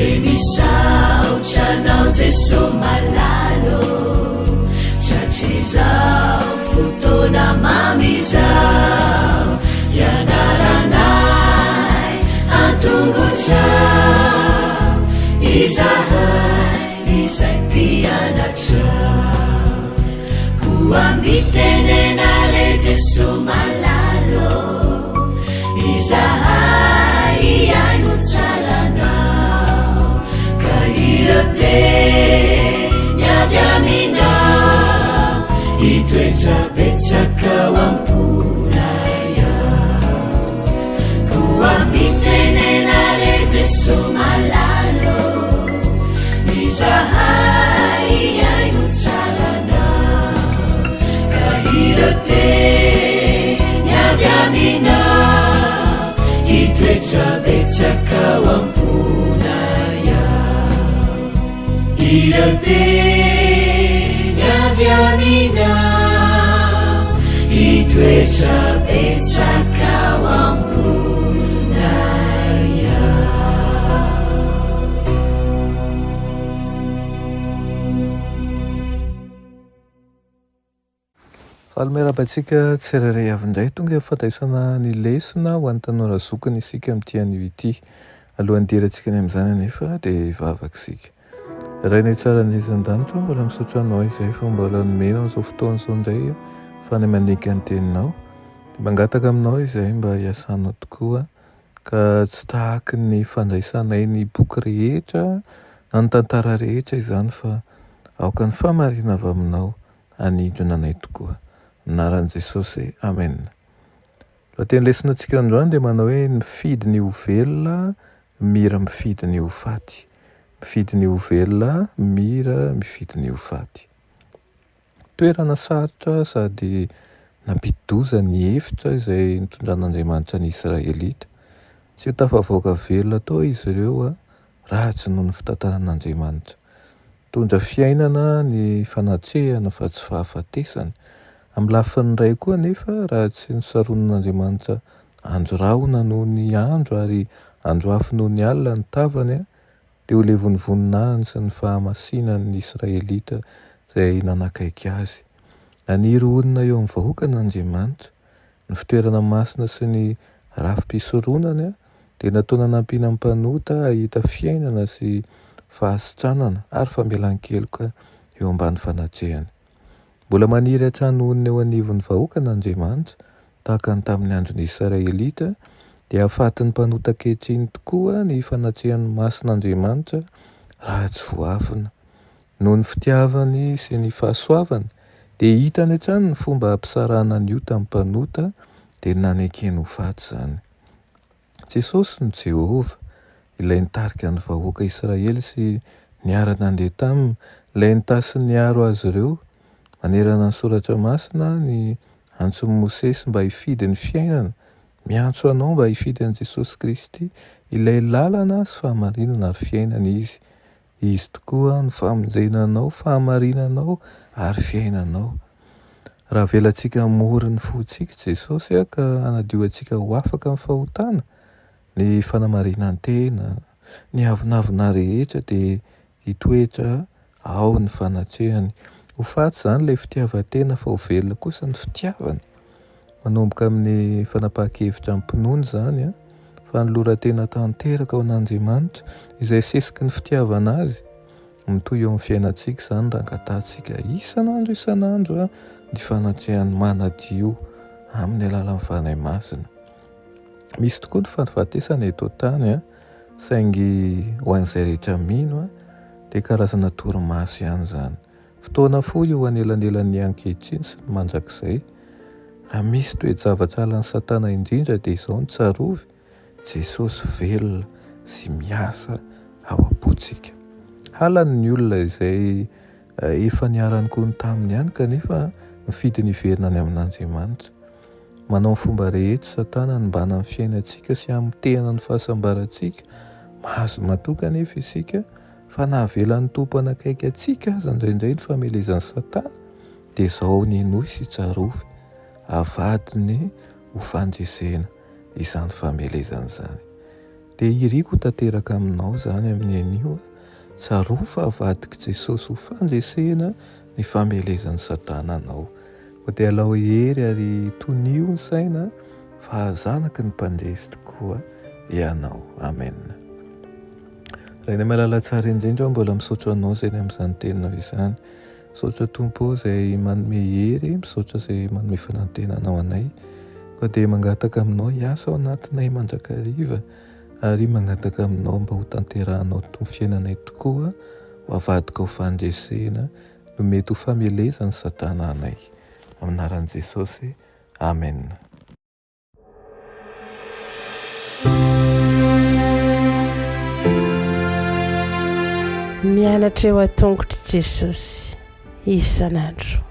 Dia misaotra anao Jeso malala ô, Tratrizao fotoana mamy izao, Hianaranay an-tongotrao, Izahay izay mpianatrao. Koa mitenena re Jeso malala ô, Izahay hihaino tsara anao, Ka ireo teny avy aminao, Hitoetra betsaka ao am-ponay ao. Koa mitenena re Jeso malala ô, Izahay hihaino tsara anao, Ka ireo teny avy aminao, Hitoetra betsaka ao am-ponay ao. Ireo teny avy aminao, Hitoetra betsaka ao am-ponay ao. Faly miarahaba antsika tsirairay avy indray. Tonga amin'ny fandraisana ny lesona ho an'ny tanora zokiny isika amin'ity anio ity. Alohan'ny hidirantsika any amin'izany anefa dia hivavaka isika. Rainay tsara ny aiza an-danitra, mbola misaotra anao izay fa mbola nomenao izao fotoana izao indray fa ny mandinika ny teninao. Dia mangataka aminao izay mba hiasanao tokoa ka tsy tahaky ny fandraisanay ny boky rehetra na ny tantara rehetra izany fa aoka ny fahamarinana avy aminao hanindrona anay tokoa. Amin'ny anaran'i Jesosy, Amen. Lohateny lesona antsika androany dia manao hoe mifidy ny ho velona, mira mifidy ny ho faty. Mifidy ny ho velona, mira mifidy ny ho faty. Toerana sarotra sady nampidi-doza ny efitra izay nitondran'Andriamanitra ny Israelita. Tsy ho tafavoaka velona tao izy ireo raha tsy noho ny fitantanan'Andriamanitra. Mitondra fiainana ny fanatrehana fa tsy fahafatesana. Amin'ny lafiny iray koa anefa, raha tsy nosaronin'Andriamanitra andro rahona noho ny andro ary andro afo noho ny alina ny tavany, dia ho levon'ny voninahiny sy ny fahamasinan'ny Israelita izay nanakaiky azy. Naniry honina eo amin'ny vahoakany Andriamanitra. Ny fitoerana masina sy ny rafi-pisoronana dia natao nanampiana ny mpanota hahita fiainana sy fahasitranana ary famelan-keloka eo ambany fanatrehany. Mbola maniry hatrany honina eo anivon'ny vahoakany Andriamanitra, tahaka ny tamin'ny andron'ny Israelita, dia hahafaty ny mpanota ankehitriny tokoa ny fanatrehan'ny masin'Andriamanitra raha tsy voafina. Noho ny fitiavany sy ny fahasoavany, dia hitany hatrany ny fomba hampisarahana ny ota amin'ny mpanota, dia nanekeny ho faty izany. Jesosy no Jehovah, ilay nitarika ny vahoaka Israely sy niara-nandeha taminy, ilay nitahy sy niaro azy ireo. Manerana ny Soratra Masina ny antson'i Mosesy mba hifidy ny fiainana, miantso anao mba hifidy an'i Jesosy Kristy, ilay lalana sy fahamarinana ary fiainana Izy. Izy tokoa no famonjena anao, fahamarinanao ary fiainanao. Raha avelantsika hamory ny fontsika Jesosy ka hanadio antsika ho afaka amin'ny fahotana, ny fanamarinan-tena, ny avonavona rehetra dia hitoetra ao ny fanatrehany. Ho faty izany ilay fitiavan-tena fa ho velona kosa ny fitiavana. Manomboka amin'ny fanapahan-kevitra amim-pinoana izany, fanoloran-tena tanteraka ho an'Andriamanitra, izay sesiky ny fitiavana Azy. Mitohy eo amin'ny fiainantsika izany raha angatahantsika isan'andro isan'andro ny fanatrehany manadio amin'ny alalan'ny Fanahy Masina. Misy tokoa ny fahafatesana eto an-tany, saingy ho an'izay rehetra mino dia karazana torimaso ihany izany. Fotoana fohy eo anelanelan'ny ankehitriny sy ny mandrakizay. Raha misy toe-javatra halan'i Satana indrindra dia izao no tsarovy, Jesosy velona sy miasa ao am-pontsika. Halany ny olona izay efa niara-nikomy taminy ihany kanefa mifidy ny hiverina any amin'Andriamanitra. Manao ny fomba rehetra Satana hanimbana ny fiainantsika sy hamotehana ny fahasambarantsika. Mahazo matoky anefa isika Fa na avelan'ny Tompo hanakaiky antsika aza indraindray ny famelezan'i Satana, dia izao ny henoy sy tsarovy, avadiny ho fandresena izany famelezana izany. Dia iriko ho tanteraka aminao izany amin'ny anio. Tsarovy fa avadik'i Jesosy ho fandresena ny famelezan'i Satana anao. Koa dia alao hery ary tonio ny saina fa zanaky ny mpandresy tokoa ianao. Amen. Rainay malala tsara indrindra aho mbola misaotra anao izay ny amin'izany teninao izany. Misaotra Tompo ô izay manome hery, misaotra izay manome fanantenana ho anay. Koa dia mangataka aminao hiasa ao anatinay mandrakariva ary mangataka aminao mba ho tanterahanao Tompo fiainanay tokoa ho avadika ho fandresena no mety ho famelezan'i satana anay. Amin'ny anaran'i Jesosy. Amen. Mianatra eo an-tongotr'i Jesosy isan'andro.